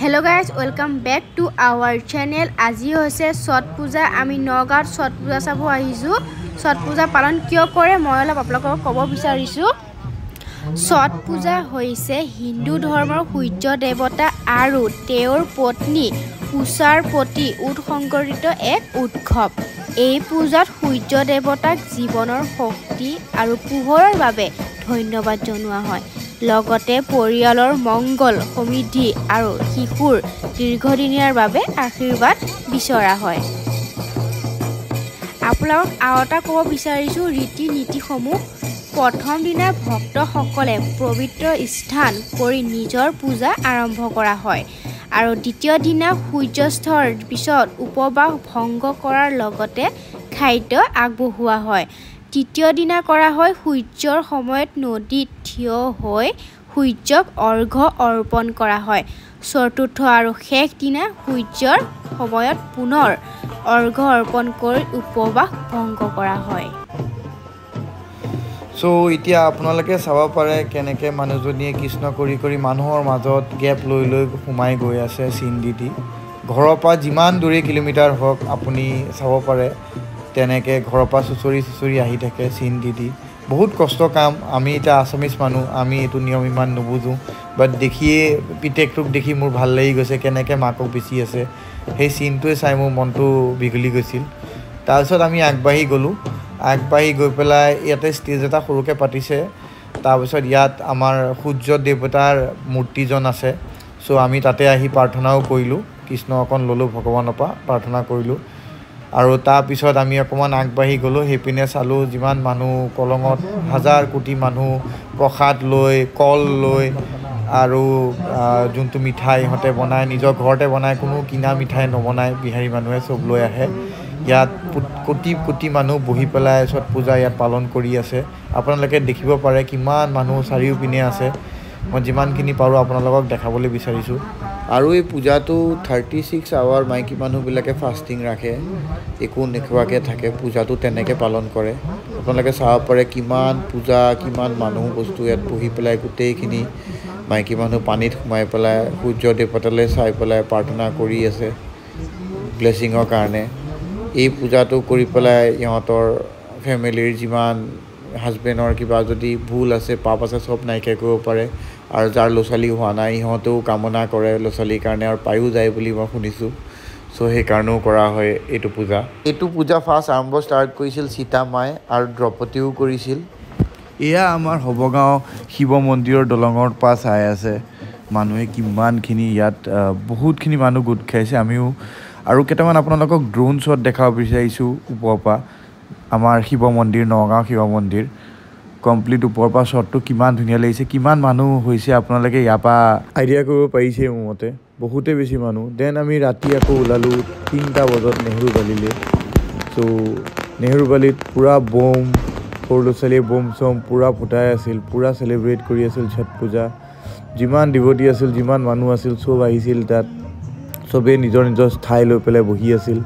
Hello guys, welcome back to our channel. আজি হৈছে ছট পূজা। আমি নগাঁৱত ছট পূজা চাব আহিছোঁ। ছট পূজা পালন কিয় কৰে মই অলপ আপোনালোকক ক'ব বিচাৰিছোঁ। ছট পূজা হৈছে হিন্দু ধৰ্মৰ সূৰ্য দেৱতা আৰু তেওঁৰ পত্নী উষাৰ প্ৰতি উৎসৰ্গিত এক উৎসৱ। এই পূজাত সূৰ্য দেৱতাক জীৱনৰ শক্তি আৰু পোহৰৰ বাবে ধন্যবাদ জনোৱা হয়, লগতে পৰিয়ালৰ মংগল, সমৃদ্ধি আৰু শিশুৰ দীৰ্ঘদিনীয়াৰ বাবে আশীৰ্বাদ বিচৰা হয়। আপোনালোকক আৰু এটা ক'ব বিচাৰিছোঁ, ৰীতি নীতিসমূহ। প্ৰথম দিনা ভক্তসকলে পবিত্ৰ স্নান কৰি নিজৰ পূজা আৰম্ভ কৰা হয় আৰু দ্বিতীয় দিনা সূৰ্যাস্তৰ পিছত উপবাস ভংগ কৰাৰ লগতে খাদ্য আগবঢ়োৱা হয়। তৃতীয় দিনা কৰা হয় সূৰ্যৰ সময়ত নদীত থিয় হৈ সূৰ্যক অৰ্ঘ্য অৰ্পণ কৰা হয়। চতুৰ্থ আৰু শেষ দিনা সূৰ্যৰ সময়ত পুনৰ অৰ্ঘ্য অৰ্পণ কৰি উপবাস ভংগ কৰা হয়। চ' এতিয়া আপোনালোকে চাব পাৰে কেনেকৈ মানুহজনীয়ে কৃষ্ণ কৰি কৰি মানুহৰ মাজত গেপ লৈ লৈ সোমাই গৈ আছে চিন দি দি। ঘৰৰ পৰা যিমান দূৰে কিলোমিটাৰ হওক আপুনি চাব পাৰে, তেনেকৈ ঘৰৰ পৰা চুঁচৰি চুঁচৰি আহি থাকে চিন দি দি। বহুত কষ্ট কাম। আমি এতিয়া আছামিজ মানুহ, আমি এইটো নিয়ম ইমান নুবুজোঁ, বাট দেখিয়ে পিতেকটোক দেখি মোৰ ভাল লাগি গৈছে কেনেকৈ মাকক বেচি আছে। সেই চিনটোৱে চাই মোৰ মনটো বিঘলি গৈছিল। তাৰপিছত আমি আগবাঢ়ি গ'লোঁ। আগবাঢ়ি গৈ পেলাই ইয়াতে ষ্টেজ এটা সৰুকৈ পাতিছে। তাৰপিছত ইয়াত আমাৰ সূৰ্য দেৱতাৰ মূৰ্তিজন আছে। চ' আমি তাতে আহি প্ৰাৰ্থনাও কৰিলোঁ, কৃষ্ণ অকণ ল'লোঁ ভগৱানৰ পৰা, প্ৰাৰ্থনা কৰিলোঁ। আৰু তাৰপিছত আমি অকণমান আগবাঢ়ি গ'লোঁ, সেইপিনে চালোঁ যিমান মানুহ, কলঙত হাজাৰ কোটি মানুহ প্ৰসাদ লৈ, কল লৈ, আৰু যোনটো মিঠাই ইহঁতে বনায় নিজৰ ঘৰতে বনায়, কোনো কিনা মিঠাই নবনায়, বিহাৰী মানুহে চব লৈ আহে। ইয়াত কোটি কোটি মানুহ বহি পেলাই ছট পূজা ইয়াত পালন কৰি আছে। আপোনালোকে দেখিব পাৰে কিমান মানুহ চাৰিওপিনে আছে। মই যিমানখিনি পাৰোঁ আপোনালোকক দেখাবলৈ বিচাৰিছোঁ। আৰু এই পূজাটো 36 আৱাৰ মাইকী মানুহবিলাকে ফাষ্টিং ৰাখে, একো নোখোৱাকৈ থাকে, পূজাটো তেনেকৈ পালন কৰে। আপোনালোকে চাব পাৰে কিমান পূজা, কিমান মানুহ বস্তু ইয়াত বহি পেলাই গোটেইখিনি মাইকী মানুহ পানীত সোমাই পেলাই সূৰ্য দেৱতালৈ চাই পেলাই প্ৰাৰ্থনা কৰি আছে ব্লেছিঙৰ কাৰণে। এই পূজাটো কৰি পেলাই ইহঁতৰ ফেমিলিৰ যিমান হাজবেণ্ডৰ কিবা যদি ভুল আছে, পাপ আছে, চব নাইকিয়া কৰিব পাৰে। আৰু যাৰ ল'ৰা ছোৱালী হোৱা নাই ইহঁতেও কামনা কৰে ল'ৰা ছোৱালীৰ কাৰণে, আৰু পায়ো যায় বুলি মই শুনিছোঁ। চ' সেইকাৰণেও কৰা হয় এইটো পূজা। এইটো পূজা ফাৰ্ষ্ট আৰম্ভ ষ্টাৰ্ট কৰিছিল সীতা মায়ে আৰু দ্ৰৌপদীও কৰিছিল। এয়া আমাৰ হবগাঁও শিৱ মন্দিৰৰ দলঙৰ পৰা চাই আছে মানুহে কিমানখিনি ইয়াত বহুতখিনি মানুহ গোট খাইছে। আমিও আৰু কেইটামান আপোনালোকক ড্ৰোন শ্বট দেখাব বিচাৰিছোঁ ওপৰৰ পৰা। আমাৰ শিৱ মন্দিৰ, নগাঁও শিৱ মন্দিৰ কমপ্লিট ওপৰৰ পৰা শ্বটটো কিমান ধুনীয়া লাগিছে, কিমান মানুহ হৈছে আপোনালোকে ইয়াৰ পৰা আইডিয়া কৰিব পাৰিছে মোৰ মতে, বহুতেই বেছি মানুহ। Then আমি ৰাতি আকৌ ওলালোঁ 3টা বজাত নেহেৰুবালিলৈ। চ' নেহেৰুবালিত পূৰা বম, সৰু ল'ৰা ছোৱালীয়ে বম চম পূৰা ফুটাই আছিল, পূৰা চেলিব্ৰেট কৰি আছিল ছট পূজা। যিমান ডিভটি আছিল, যিমান মানুহ আছিল চব আহিছিল তাত, চবেই নিজৰ নিজৰ ঠাই লৈ পেলাই বহি আছিল।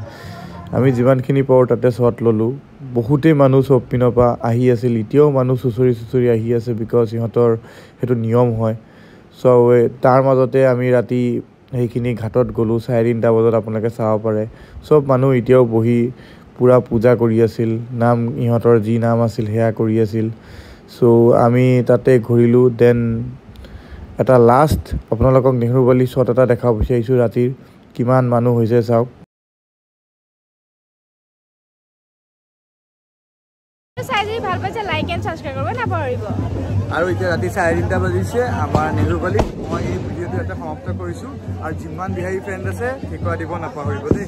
আমি যিমানখিনি পাৰোঁ তাতে শ্বট ল'লোঁ। বহুতেই মানুহ চব পিনৰ পৰা আহি আছিল, এতিয়াও মানুহ চুঁচৰি চুঁচৰি আহি আছে, because সিহঁতৰ সেইটো নিয়ম হয়। চ' তাৰ মাজতে আমি ৰাতি সেইখিনি ঘাটত গ'লোঁ 3:30 বজাত, আপোনালোকে চাব পাৰে চব মানুহ এতিয়াও বহি পূৰা পূজা কৰি আছিল, নাম ইহঁতৰ যি নাম আছিল সেয়া কৰি আছিল। চ' আমি তাতে ঘূৰিলোঁ। Then এটা লাষ্ট আপোনালোকক নেহেৰুবালি শ্বট এটা দেখাব বিচাৰিছোঁ, ৰাতিৰ কিমান মানুহ হৈছে চাওক। চাই যদি ভাল পাইছে লাইক এণ্ড ছাবস্ক্ৰাইব কৰিব নাপাহৰিব। আৰু এতিয়া ৰাতি 3:30 বাজিছে আমাৰ নেহেৰুবালিত। মই এই ভিডিঅ'টো ইয়াতে সমাপ্ত কৰিছোঁ। আৰু যিমান বিহাৰী ফ্ৰেণ্ড আছে ঠিকৰা দিব নাপাহৰিব দেই।